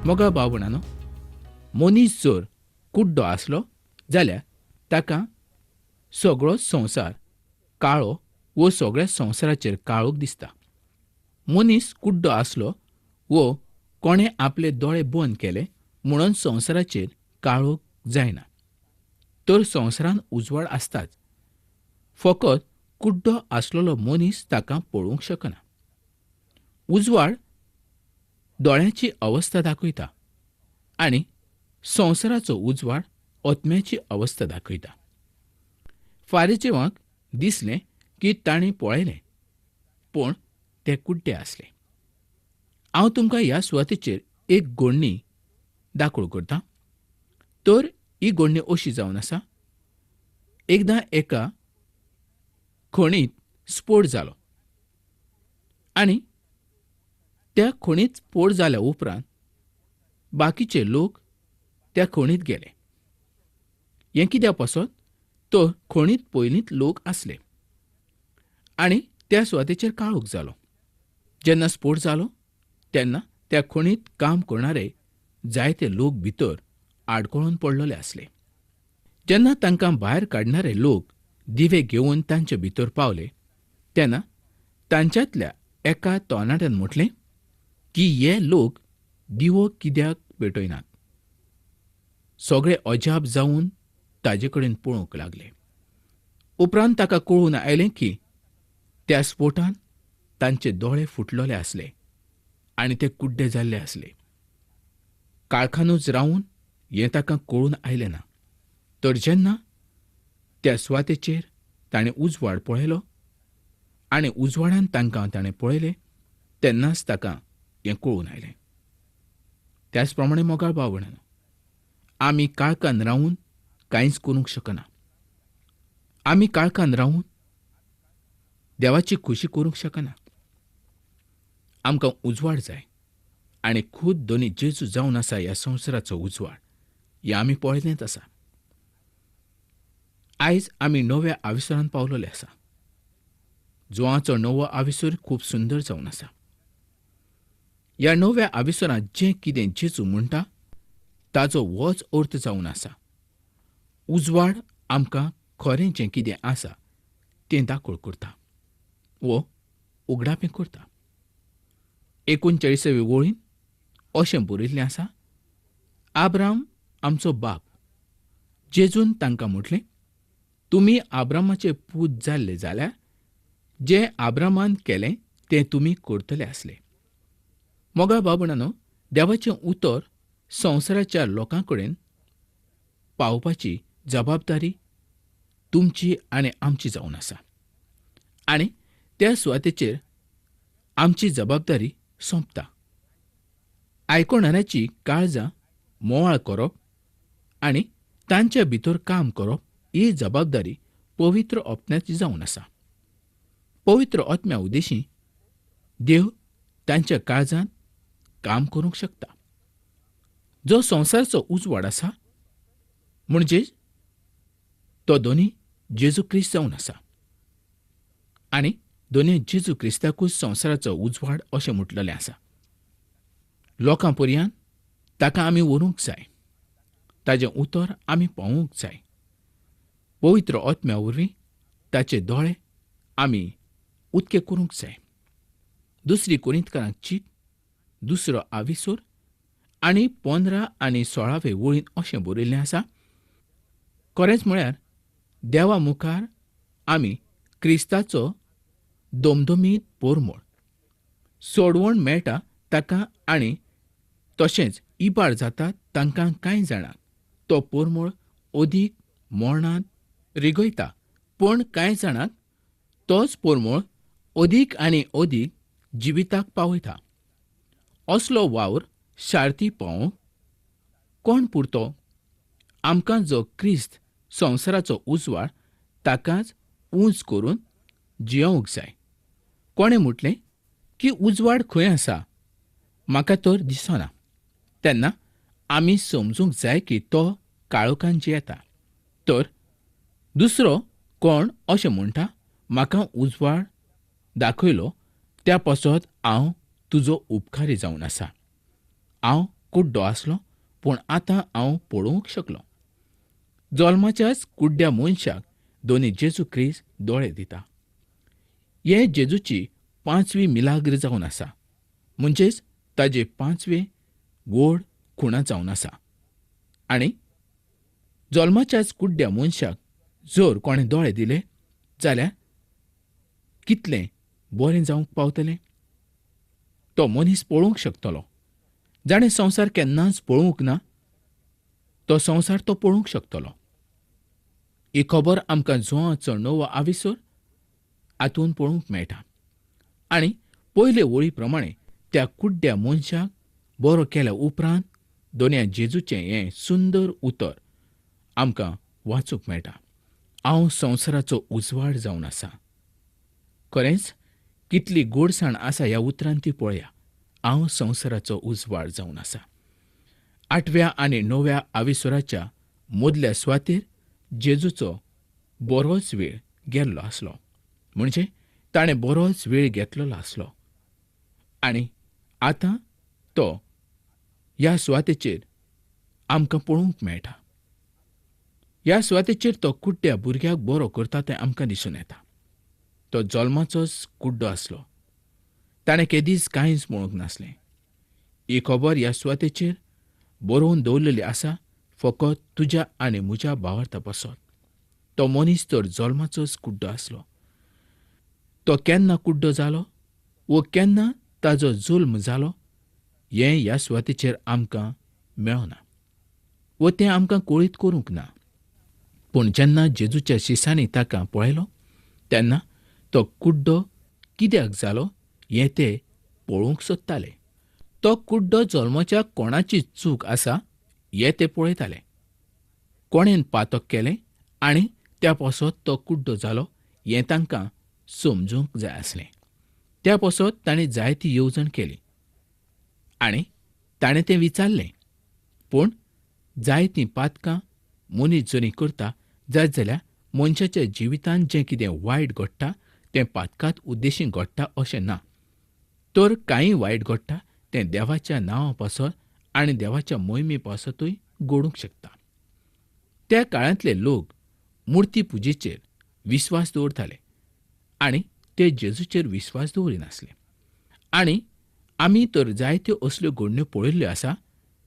मोगा भाव-भयणांनो, मनीस जर कुड्डो आसलो जाल्यार ताका सगळोच संवसार काळो वो सगळ्या संवसाराचेर काळोख दिसता. मनीस कुड्डो आसलो वो कोणें आपले दोळे बंद केले म्हणून संवसाराचेर काळोख जायना, तर संवसारांत उजवाड आसताच. फकत कुड्डो आसलेलो मनीस ताका पळोवंक शकना. उजवाड दोळ्यांची अवस्था दाखयता आनी संवसाराचो उजवाड आत्म्याची अवस्था दाखयता. फारिजेवांक दिसलें की तांणी पळयलें, पूण ते कुड्डे आसले. हांव तुमकां ह्या सुवातेचेर एक गोडणी दाखोळ करता. तर ही गोडणी अशी जावन आसा. एकदां एका खणींत स्फोट जालो आनी त्या खणींत स्फोट जाल्या उपरांत बाकीचे लोक त्या खणींत गेले. हें कित्या पासत तर खणींत पयलींच लोक आसले आनी त्या सुवातेचेर काळोख जालो. जेन्ना स्फोट जालो तेन्ना त्या खणींत काम करणारे जायते लोक भितर आडकळून पडलेले आसले. जेन्ना तांकां भायर काडणारे लोक दिवे घेवन तांचे भितर पावले तेन्ना तांच्यांतल्या एका तरणाट्यान म्हटलें की हे लोक दिवो कित्याक पेटयनात. सगळे अजाप जावन ताजे कडेन पळोवंक लागले. उपरांत ताका कळून आयलें की त्या स्फोटान तांचे दोळे फुटलेले आसले आनी ते कुड्डे जाल्ले आसले. काळखानूच रावन हें ताका कळून आयलें ना. तर जेन्ना त्या सुवातेचेर ताणें उजवाड पळयलो आनी उजवाडान तांकां ताणें पळयलें तेन्नाच ताका हें कळून आयलें. त्याच प्रमाणे मोगाळ भाव भयणांनो, आमी काळखान रावन कांयच करूंक शकना. आमी काळखान रावन देवाची खुशी करूंक शकना. आमकां उजवाड जाय आनी खूद दोनी जेजू जावन आसा ह्या संवसाराचो उजवाड हें आमी पळयलेंच आसा. आयज आमी नव्या आविसरान पावलेले आसा. जुवाचो नवो आविसर खूब सुंदर जावन आसा. ह्या नव्या आविसरांत जें कितें जेजू म्हणटा ताजो होच अर्थ जावन आसा. उजवाड आमकां खरें जें कितें आसा तें दाखोळ करता वो उगडापें करता. 39वे वळीन अशें बरयल्लें आसा, आब्राम आमचो बाप. जेजून तांकां म्हटलें, तुमी आब्रामाचे पूत जाल्ले जाल्यार जें आब्रामान केलें तें तुमी करतले आसले. मोगा भाव-भयणांनो, देवाचें उतर संवसाराच्या लोकां कडेन पावपाची जबाबदारी तुमची आनी आमची जावन आसा आनी त्या सुवातेचेर आमची जबाबदारी सोंपता. आयकोणाऱ्याची काळजां मोवाळ करप आनी तांच्या भितर काम करप ही जबाबदारी पवित्र आत्म्याची जावन आसा. पवित्र आत्म्या उद्देशी देव तांच्या काळजांत काम करूंक शकता. जो संवसाराचो उजवाड आसा म्हणजे तो दोनी जेजू क्रिस्त जावन आसा आनी दोनी जेजू क्रिस्ताकूच संवसाराचो उजवाड अशें म्हटलेलें आसा. लोकां पर्यंत ताका आमी व्हरूंक जाय. ताजें उतर आमी पावोवंक जाय. पवित्र आत्म्या वरवीं ताचे दोळे आमी उत्के करूंक जाय. दुसरी कोरिंतकारांक चीट दुसरो आविसोर आनी 15 आनी 16वे वळीन अशें बरयल्लें आसा, खरेंच म्हळ्यार देवा मुखार आमी क्रिस्ताचो दमदमीत पोरमोळ सोडवण मेळटा ताका आनी तशेंच इबाड जाता तांकां कांय जाणांक तो पोरमोळ अदीक मरणांत रिगयता, पूण कांय जाणांक तोच पोरमोळ अदीक आनी अदीक जिविताक पावयता. असलो वावर शार्ती पावोवंक कोण पुरतो? आमकां जो क्रिस्त संवसाराचो उजवाड ताकाच उंच करून जियोवंक जाय. कोणें म्हटलें की उजवाड खंय आसा, म्हाका तर दिसना. तेन्ना आमी समजूंक जाय की तो काळोखान जियेता. तर दुसरो कोण अशें म्हणटा, म्हाका उजवाड दाखयलो त्या पासत हांव तुजो उपकारी जावन आसा, हांव कुड्डो आसलो पूण आतां हांव पळोवंक शकलो. जल्माच्याच कुड्ड्या मनशाक दोनी जेजू क्रिस्त दोळे दिता. हे जेजूची 5वी मिलाग्र जावन आसा, म्हणजेच ताजे 5वे व्हड खुणा जावन आसा. आनी जल्माच्याच कुड्ड्या मनशाक जर कोणें दोळे दिले जाल्यार कितलें बरें जावंक पावतलें. तो मनीस पळोवंक शकतलो. जाणें संवसार केन्नाच पळोवंक ना तो संवसार तो पळोवंक शकतलो. ही खबर आमकां जुवांचो 9वो आविसर हातून पळोवंक मेळटा. आनी पयले वळी प्रमाणे त्या कुड्ड्या मनशाक बरो केल्या उपरांत दोनया जेजूचें हें सुंदर उतर आमकां वाचूंक मेळटा, हांव संवसाराचो उजवाड जावन आसा. खरेंच कितली गोडसाण आसा ह्या उतरान ती पळया, हांव संवसाराचो उजवाड जावन आसा. 8व्या आनी 9व्या आविसराच्या मदल्या सुवातेर जेजूचो बरोच वेळ गेल्लो आसलो, म्हणजे ताणें बरोच वेळ घेतलेलो आसलो. आनी आतां तो ह्या सुवातेचेर आमकां पळोवंक मेळटा. ह्या सुवातेचेर तो कुड्ड्या भुरग्याक बरो करता तें आमकां दिसून येता. तो जल्माचोच कुड्डो आसलो, ताणें केदीच कांयच म्हणूंक नासलें. ही खबर ह्या सुवातेचेर बरोवन दवरलेली आसा फकत तुज्या आनी म्हज्या भावार्था पासत. तो मनीस तर जल्माचोच कुड्डो आसलो. तो केन्ना कुड्डो जालो वो केन्ना ताजो जुल्म जालो हें ह्या सुवातेचेर आमकां मेळना वो तें आमकां कळीत करूंक ना. पूण जेन्ना जेजूच्या शिसांनी ताका पळयलो तेन्ना तो कुड्डो कित्याक जालो हें ते पळोवंक सोदताले. तो कुड्डो जल्माच्या कोणाची चूक आसा हें ते पळयताले. कोणेन पातक केलें आनी त्या पासत तो कुड्डो जालो हें तांकां समजूंक जाय आसलें. त्या पासत ताणें जायती येवजण केली आनी ताणें तें विचारलें. पूण जायतीं पातकां मनीस जरी करता जायत जाल्यार मनशाच्या जिवितांत जें कितें वायट घडटा तें पातकात उद्देशीन घडटा अशें ना, तर कांय वायट घडटा तें देवाच्या नांवा पासत आनी देवाच्या मोहिमे पासतूय घडूंक शकता. त्या काळांतले लोक मुर्ती पुजेचेर विस्वास दवरताले आनी ते जेजूचेर विस्वास दवरिनासले. आनी आमी तर जायत्यो असल्यो घडण्यो पळयल्ल्यो आसा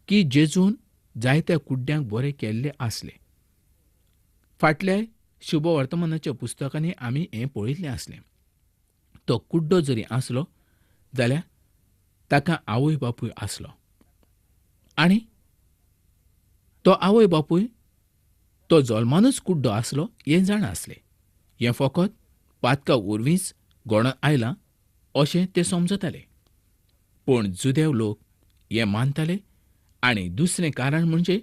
की जेजून जायत्या कुड्ड्यांक बरे केल्ले आसले. फाटल्या शुभवर्तमानाच्या पुस्तकांनी आमी हें पळयल्लें आसलें. तो कुड्डो जरी आसलो जाल्यार ताका आवय बापूय आसलो आनी तो आवय बापूय तो जल्मानूच कुड्डो आसलो हें जाणा आसले. हें फकत पातका वरवींच घडोवन आयलां अशें ते समजताले. पूण जुदेव लोक हें मानताले. आनी दुसरें कारण म्हणजे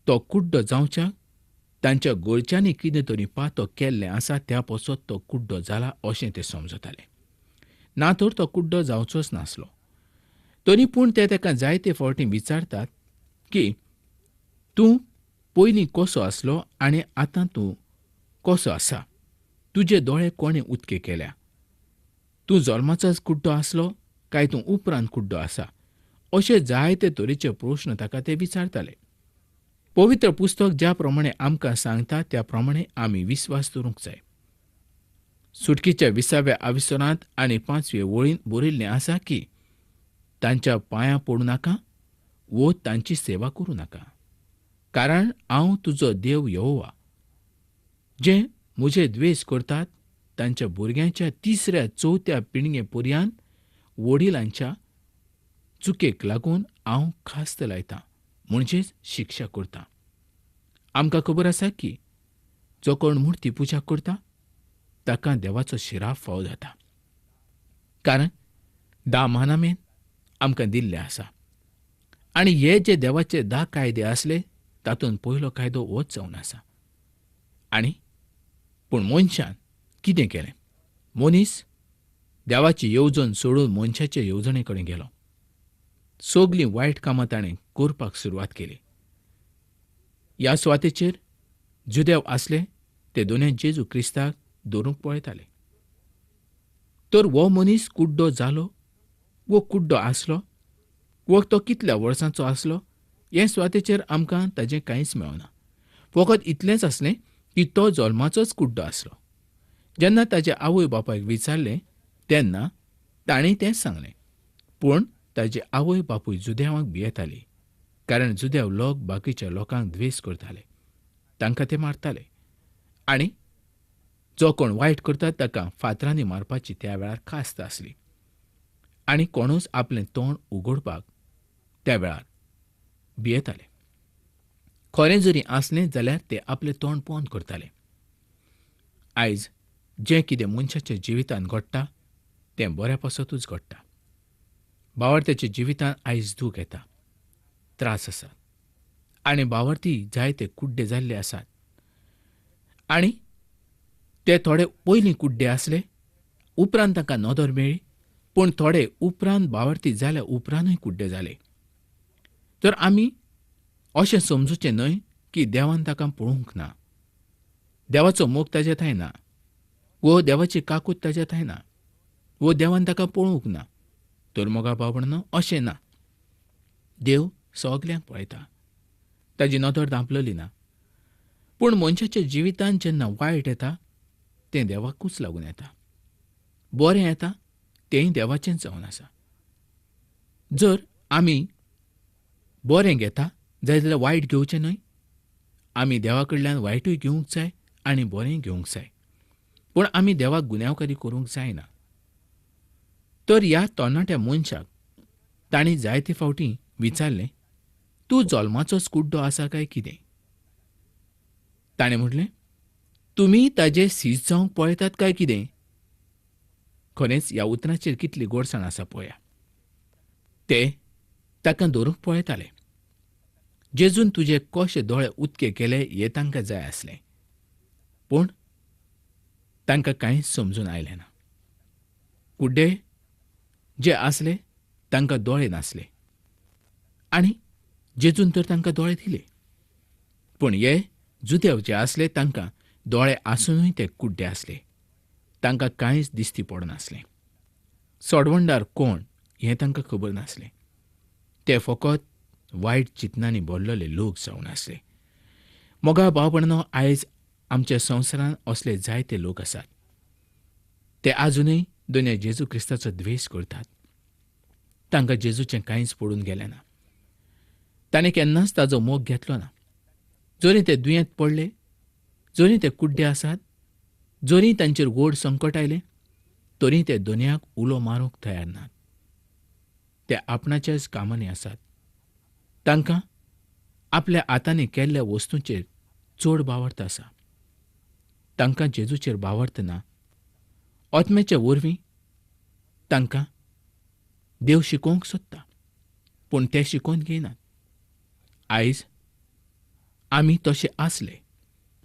तो कुड्डो जावच्याक तांच्या घरच्यांनी कितें तरी पातक केल्लें आसा त्या पासत तो कुड्डो जाला अशें ते समजताले. ना तर तो कुड्डो जावचोच नासलो. तरी पूण ते ताका जायते फावटी विचारतात की तूं पयलीं कसो आसलो आनी आतां तूं कसो आसा, तुजे दोळे कोणें उदके केल्या, तूं जल्माचोच कुड्डो आसलो काय तूं उपरांत कुड्डो आसा, अशे जायते तरेचे प्रश्न ताका ते विचारताले. पवित्र पुस्तक ज्या प्रमाणे आमकां सांगता त्या प्रमाणे आमी विस्वास दवरूंक जाय. सुटकेच्या 20व्या आविसरांत आनी 5वे वळीन बरयल्लें आसा की तांच्या पांयां पडूं नाका वो तांची सेवा करूं नाका, कारण हांव तुजो देव यहोवा, जे म्हजे द्वेश करतात तांच्या भुरग्यांच्या 3ऱ्या 4थ्या पिणगे पर्यंत वडिलांच्या चुकेक लागून हांव खास्त लायतां, म्हणजेच शिक्षा करता. आमकां खबर आसा की जो कोण मुर्ती पुजा करता ताका देवाचो शिराप फावो जाता, कारण 10 मानामेन आमकां दिल्ले आसा. आनी हे जे देवाचे 10 कायदे आसले तातूंत पयलो कायदो होच जावन आसा. आनी पूण मनशान कितें केलें? मनीस देवाची येवजण सोडून मनशाचे येवजणे कडेन गेलो. सगलीं वायट कामां ताणें करपाक सुरवात केली. ह्या सुवातेचेर जुदेव आसले ते दोनूय जेजू क्रिस्ताक धरूंक पळयताले. तर हो मनीस कुड्डो जालो वो कुड्डो आसलो वो तो कितल्या वर्सांचो आसलो हे सुवातेचेर आमकां ताजें कांयच मेळना. फकत इतलेंच आसलें की तो जल्माचोच कुड्डो आसलो. जेन्ना ताजे आवय बापायक विचारलें तेन्ना तांणी तेंच सांगलें. पूण ताजे आवय बापूय जुदेवांक भियेताली, कारण जुदेव लोक बाकीच्या लोकांक द्वेस करताले, तांकां ते मारताले आनी जो कोण वायट करता ताका फातरांनी मारपाची त्या वेळार खास्त आसली आनी कोणूच आपलें तोंड उगडपाक त्या वेळार भियेताले. खरें जरी आसलें जाल्यार ते आपलें तोंड बंद करताले. आयज जें कितें मनशाच्या जिवितांत घडटा तें बऱ्या पासतूच घडटा. भावार्थ्याच्या जिवितांत आयज दूख येता, त्रास आसात आनी भावार्थी जायते कुड्डे जाल्ले आसात आनी ते थोडे पयलीं कुड्डे आसले, उपरांत तांकां नदर मेळ्ळी, पूण थोडे उपरांत भावार्थी जाल्या उपरांतूय कुड्डे जाले. तर आमी अशें समजूचें न्हय की देवान ताका पळोवंक ना, देवाचो मोग ताज्या थंय ना, वो देवाची काकूत ताज्या थंय ना, वो देवान ताका पळोवंक ना. तर मोगा भावंडांनो, अशें ना. देव सगल्यांक पळयता, ताजी नदर धांपलेली ना. पूण मनशाच्या जिवितांत जेन्ना वायट येता तें देवाकूच लागून येता, बरें येता तेंय देवाचेंच जावन आसा. जर आमी बरें घेता जाल्यार वायट घेवचें न्हय. आमी देवा कडल्यान वायटूय घेवंक जाय आनी बरेंय घेवंक जाय, पूण आमी देवाक गुन्यांवकारी करूंक जायना. तर ह्या तरणाट्या मनशाक तांणी जायते फावटी विचारलें, तूं जल्माचोच कुड्डो आसा काय कितें? ताणें म्हटलें, तुमी ताजे सीज जावंक पळयतात काय कितें? खरेंच ह्या उतराचेर कितली गोडसाण आसा पळया. ते ताका धरूंक पळयताले. जेजून तुजे कशे दोळे उत्के केले हे तांकां जाय आसलें, पूण तांकां कांयच समजून आयलें ना. कुड्डे जे आसले तांकां दोळे नासले आनी जेजून तर तांकां दोळे दिले, पूण हे जुदेव जे आसले तांकां दोळे आसुनूय ते कुड्डे आसले, तांकां कांयच दिसती पडनासलें. सोडवणदार कोण हें तांकां खबर नासलें. ते फकत वायट चिंतनांनी भरलेले लोक जावन आसले. मोगा भावपणानो, आयज आमच्या संवसारांत असले जायते लोक आसात. ते आजुनूय दोनया जेजू क्रिस्ताचो द्वेश करतात. तांकां जेजूचें कांयच पडून गेलें ना. ताणें केन्नाच ताजो मोग घेतलो ना. जरी ते दुयेंत पडले, जरी ते कुड्डे आसात, जरी तांचेर व्हड संकट आयलें, तरी ते दोनयाक उलो मारूंक तयार नात. ते आपणाच्याच कामांनी आसात. तांकां आपल्या हातांनी केल्ल्या वस्तूंचेर चड भावार्थ आसा. तांकां जेजूचेर भावार्थ ना. आत्म्याच्या वरवीं तांकां देव शिकोवंक सोदता, पूण ते शिकोवन घेयनात. आयज आमी तशे आसले,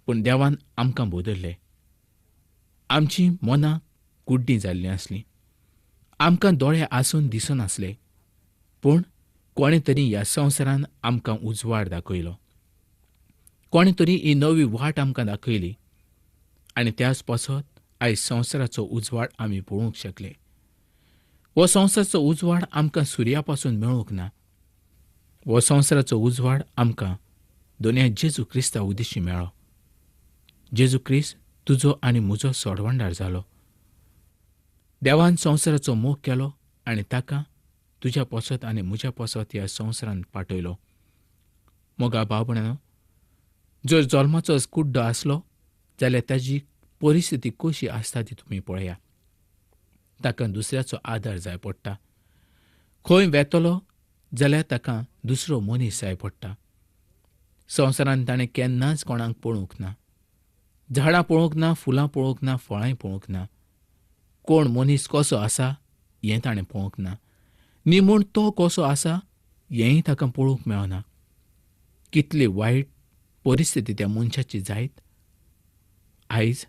पूण देवान आमकां बदल्ले. आमचीं मनां कुड्डीं जाल्लीं आसलीं, आमकां दोळे आसून दिसनासले, पूण कोणें तरी ह्या संवसारान आमकां उजवाड दाखयलो, कोणें तरी ही नवी वाट आमकां दाखयली आनी त्याच पासत आयज संवसाराचो उजवाड आमी पळोवंक शकले. हो संवसाराचो उजवाड आमकां सुर्या पासून मेळूंक ना. हो संवसाराचो उजवाड आमकां दोनया जेजू क्रिस्ता उदेशी मेळ्ळो. जेजू क्रिस्त तुजो आनी म्हजो सोडवणदार जालो. देवान संवसाराचो मोग केलो आनी ताका तुज्या पासत आनी म्हज्या पासत ह्या संवसारांत पाठयलो. मोगा भावपणानो, जर जल्माचो कुड्डो आसलो जाल्यार ताजी परिस्थिती कशी आसता ती तुमी पळया. ताका दुसऱ्याचो आदार जाय पडटा. खंय वेतलो जाल्यार ताका दुसरो मनीस जाय पडटा. संवसारांत ताणें केन्नाच कोणाक पळोवंक ना. झाडां पळोवंक ना, फुलां पळोवंक ना, फळांय पळोवंक ना. कोण मनीस कसो आसा हें ताणें पळोवंक ना, न्ही म्हूण तो कसो आसा हेंय ताका पळोवंक मेळना. कितली वायट परिस्थिती त्या मनशाची जायत. आयज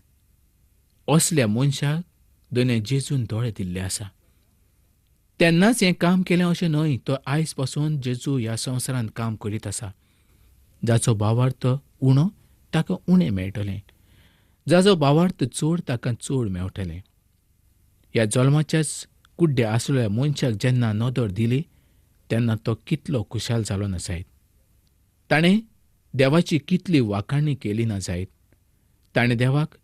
असल्या मनशाक दोनया जेजून दोळे दिल्ले आसा. तेन्नाच हें काम केलें अशें न्हय, तो आयज पासून जेजू ह्या संवसारांत काम करीत आसा. जाचो भावार्थ उणो ताका उणें मेळटलें, जाचो भावार्थ चड ताका चड मेळटलें. ह्या जल्माच्याच कुड्ड्या आसलेल्या मनशाक जेन्ना नदर दिली तेन्ना तो कितलो खुशाल जालो ना जायत? ताणें देवाची कितली वाखाणणी केली ना जायत? ताणें देवाक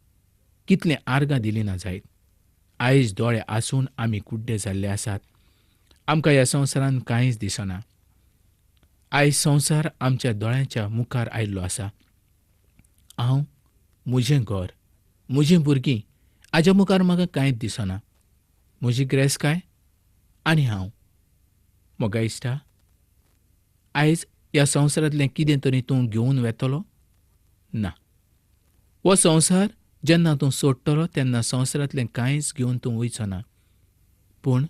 कितलीं आर्गां दिलीं ना जायत? आयज दोळे आसून आमी कुड्डे जाल्ले आसात. आमकां ह्या संवसारांत कांयच दिसना. आयज संवसार आमच्या दोळ्यांच्या मुखार आयिल्लो आसा. हांव, म्हजें घर, म्हजीं भुरगीं हाज्या मुखार म्हाका कांयच दिसना. म्हजी गिरेस्तकाय आनी हांव. म्हज्या इश्टा, आयज ह्या संवसारांतलें कितें तरी तूं घेवन वेतलो ना. हो संवसार जेन्ना तूं सोडटलो तेन्ना संवसारांतलें कांयच घेवन तूं वयचो ना. पूण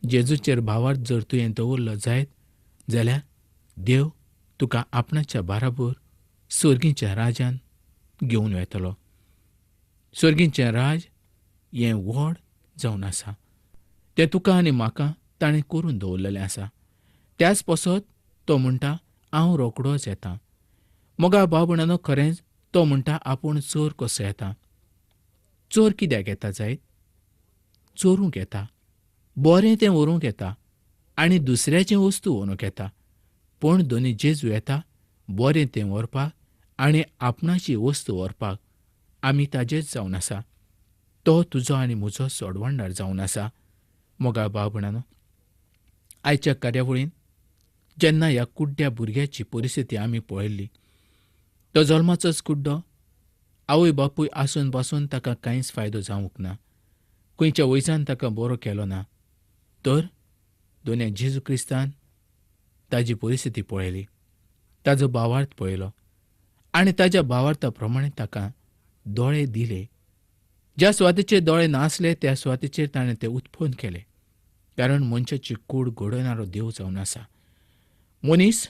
जेजूचेर भावार्थ जर तुवें दवरलो जायत जाल्यार देव तुका आपणाच्या बाराबर सर्गीच्या राजान घेवन वेतलो. सर्गीचें राज हें व्हड जावन आसा. तें तुका आनी म्हाका ताणें करून दवरलेलें आसा. त्याच पसत तो म्हणटा, हांव रोकडोच येता. मोगा भाव भयणांनो, खरेंच तो म्हणटा आपूण चोर कसो येता. चोर कित्याक येता जायत? चोरूंक येता, बरें तें व्हरूंक येता आनी दुसऱ्याचें वस्तू व्हरूंक येता. पूण दोनी जेजू येता बरें तें व्हरपाक आनी आपणाची वस्तू व्हरपाक. आमी ताजेच जावन आसा. तो तुजो आनी म्हजो सोडवणदार जावन आसा. मोगा भाव भयणांनो, आयच्या कार्यावळींत जेन्ना ह्या कुड्ड्या भुरग्याची परिस्थिती आमी पळयल्ली, तो जल्माचोच कुड्डो, आवय बापूय आसून पासून ताका कांयच फायदो जावंक ना. खंयच्या वयजान ताका बरो केलो ना. तर दोन्या जेजू क्रिस्तान ताजी परिस्थिती पळयली, ताजो भावार्थ पळयलो आनी ताज्या भावार्था प्रमाणे ताका दोळे दिले. ज्या सुवातेचेर दोळे नासले त्या सुवातेचेर ताणें ते उत्पन्न केले. कारण मनशाची कूड घडयणारो देव जावन आसा. मनीस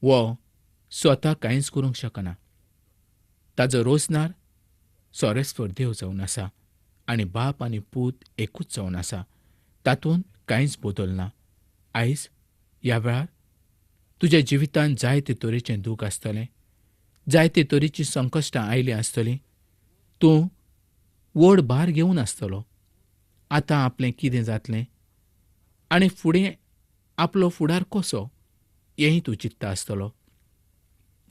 हो स्वता कांयच करूंक शकना. ताजो रोसणार सोरेस्वर देव जावन आसा आनी बाप आनी पूत एकूच जावन आसा. तातूंत कांयच बदल ना. आयज ह्या वेळार तुज्या जिवितांत जायते तरेचें दूख आसतलें, जायते तरेचीं संकश्टां आयलीं आसतलीं. तूं व्हड भार घेवन आसतलो. आतां आपलें कितें जातलें आनी फुडें आपलो फुडार कसो हेंय तूं चित्ता आसतलो.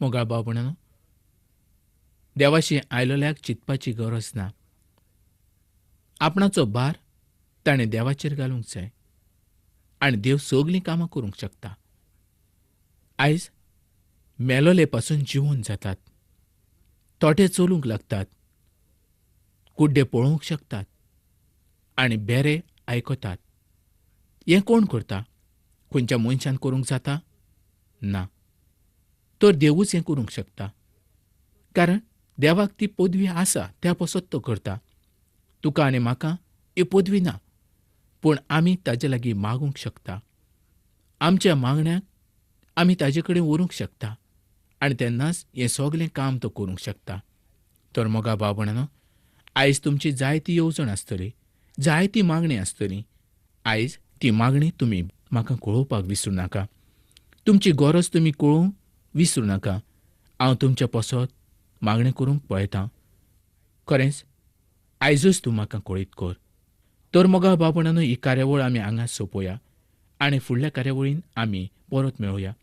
मोगाळ भाव भयणांनो, देवाशी आयलोल्याक चिंतपाची गरज ना. आपणाचो भार ताणें देवाचेर घालूंक जाय आनी देव सगलीं कामां करूंक शकता. आयज मेलोले पासून जिवन जातात, तोटे चलूंक लागतात, कुड्डे पळोवंक शकतात आनी बेरे आयकतात. हें कोण करता? खंयच्या मनशान करूंक जाता? ना, तर देवूच हें करूंक शकता. कारण देवाक ती पदवी आसा, त्या पसत तो करता. तुका आनी म्हाका ही पदवी ना, पूण आमी ताजे लागीं मागूंक शकता. आमच्या मागण्याक आमी ताजे कडेन व्हरूंक शकता आनी तेन्नाच हें सगलें काम तो करूंक शकता. तर मोगा भाव भयणांनो, आयज तुमची जायती येवजण आसतली, जायती मागणी आसतली. आयज ती मागणी तुमी म्हाका कळोवपाक विसरूं नाका. तुमची गरज तुमी कळोवंक विसरूं नाका. हांव तुमच्या पसत मागणें करूंक पळयतां. खरेंच आयजूच तूं म्हाका कळीत कर. तर मोगा भाव भयणांनो, ही कार्यावळ आमी हांगा सोंपोवया आनी फुडल्या कार्यावळीन आमी परत मेळोया.